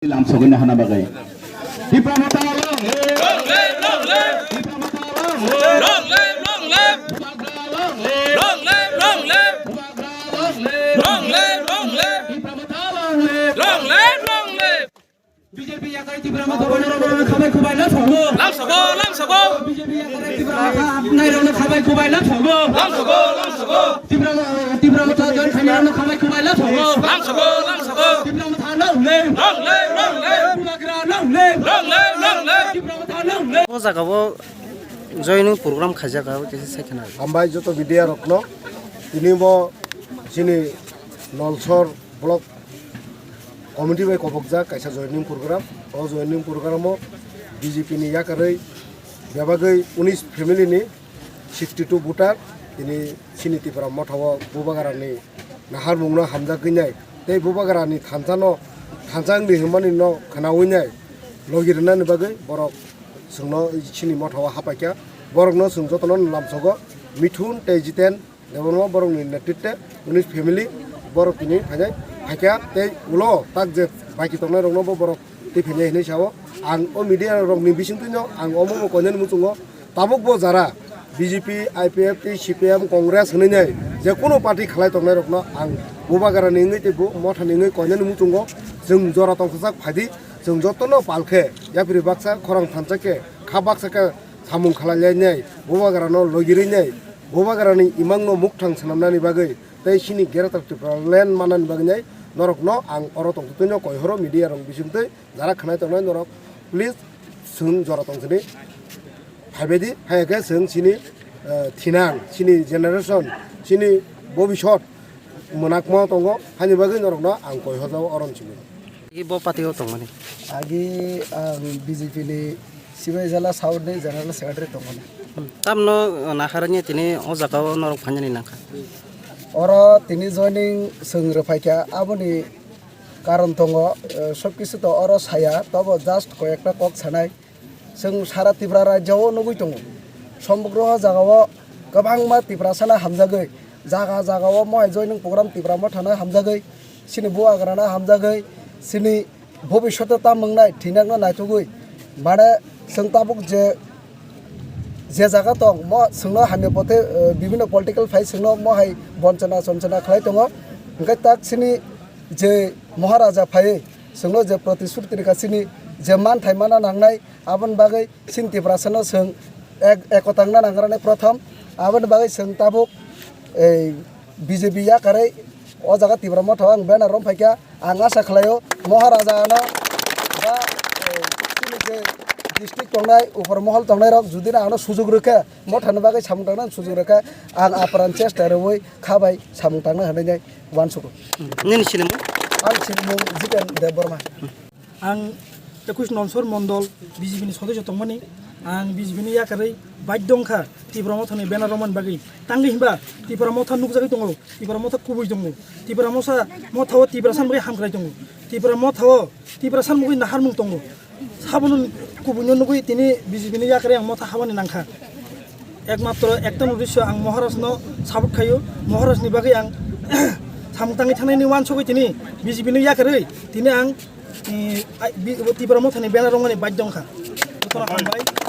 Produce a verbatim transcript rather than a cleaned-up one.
Lamsogwi nahana bagwi. Tipra Motha long live! Long live, long live! Tipra Motha long live! Long live, long live! Bubagra long live! Long live, long live! Bubagra long live! Long live, long live! Tipra Motha long live! Long live, long live! B J P yakarwi Tipra Motha bono rono khabai khubai lamsogo. Lamsogo, lamsogo! B J P yakarwi Tipra Motha nai rono khabai khubai lamsogo. Lamsogo, lamsogo! Tipra, Tipra Motha join khainai rono khabai khubai lamsogo. Lamsogo, lamsogo! Tipra Motha long live! Long live, long live! Bubagra long live! Long live, long live! Tipra Motha long live! O jaga o joining program khaijak, abo kisa sai khna. Hambai joto media rokno, tini bo chini Nalsor block committee bai kobokjak kaisa joining program. O joining program o B J P ni yakarwi bebagwi unis family ni sixty two voter, tini chini Tipra Motha o Bubagra ni naharmung no hamjagwi nai tei Bubagra ni thansa no, thansa wngdi hinmani no khwnawi nai logi rwnani bagwi borok chwngno chini Motha o hapaikha. Borok no chwng jotono lamsogo, Mithun tei Jiten Debbarma borok ni netritwe unis family borok tini phainai phaikha tei ulo tak je baki tongnai rokno bo borok tei phainai hinwi sao. Ang o media rok ni bisingtwi no ang omo bo koinani muchungo. Tabuk bo jara B J P, I P F T, C P M, Congress hinwi nai je kunu party khlai tongnai rokno ang Bubagra ni wngwi tei bo Motha ni wngwi koinani muchungo chwng jora tongthajak phaidi, chwng jotono pal khe yapri baksa khorang thansa khe kha baksa khe samung khlai lai nai, Bubagra no logi rwi nai, Bubagra ni imang no mukthang swnamnani bagwi tei chini Greater Tipraland mannani bagwi nai norok no ang oro tongtwtwi no koi horo media rok bisingtwi. Jara khwnai tongnai norok, please, chwng jora tong sini. Phaibaidi, phai khe chwng chini, eh, thinang, chini generation, chini bobisot mwnakma tongo, haini bagwi norokno ang koi hojao oron simi. I bo party o tongmani? Agi ang B J P ni Sibai Jala South ni General Secretary tongmani. Hmm. Tamno, eh, naharani tini o jaga o norok phainani nangkha? Oro tini joining chwng rwphaikha, aboni karon tongo, eh, sob kisu to oro saya, tobo just koyekta kok sanai. Chwng sara Tripura rajyo o nugui tongo. Somogro o jaga o kwbangma Tiprasa no hamjagwi, jaga jaga o mohai joining program Tipra Motha no hamjagwi, chini Bubagra no hamjagwi, chini bobishoto ta mwngnai thinangno naitugwi. Mane chwng tabuk je, je jaga tong, mo chwngno hamya pote, eh, bibhinno political phai chwngno mohai bonchona chonchona khlai tongo. Hwnkhe tak chini je Maharaja phaiwi chwngno je protishruti rwkha, chini je manthai mana nangnai, aboni bagwi chini Tiprasano chwng ek-, ekotangna nangrani prothom. Aboni bagwi chwng tabuk ei B J P yakarwi o jaga Tipra Motha o ang banner rom phaikha. Ang asa khlaio Maharaja ano ba, eh, chini je district tongnai, upor mohol tongnai rok jodi na ano sujuk rwkha, Motha ni bagwi samung tangna sujuk rwkha, ang apran chesta rwui kha bai samung tangna hinwi nai uansugo. Nini sinimung? Ang sinimung Jiten Debbarma. Ang ekush Nalsor Mondol B J P ni sodosyo tongmani, ang B J P ni yakarwi baidho wngkha Tipra Motha ni banner romani bagwi. Tangwi hinba Tipra Motha nukjagwi tongo, Tipra Motha kubui tongo, Tipra Motha, Motha o Tiprasa ni bagwi hamkrai tongo, Tipra Motha o Tiprasa ni bagwi naharmung tongo. Sabono kubui no nugwi tini B J P ni yakarwi ang Motha habani nangkha. Ekmatro ekta ni uddesyo ang Maharaj no support khaio, Maharaj ni bagwi ang samung tangwi thangnani uansugwi tini B J P ni yakarwi tini ang, eh, ai, bi-, Tipra Motha ni banner romani baidho wngkha. Jotono hambai.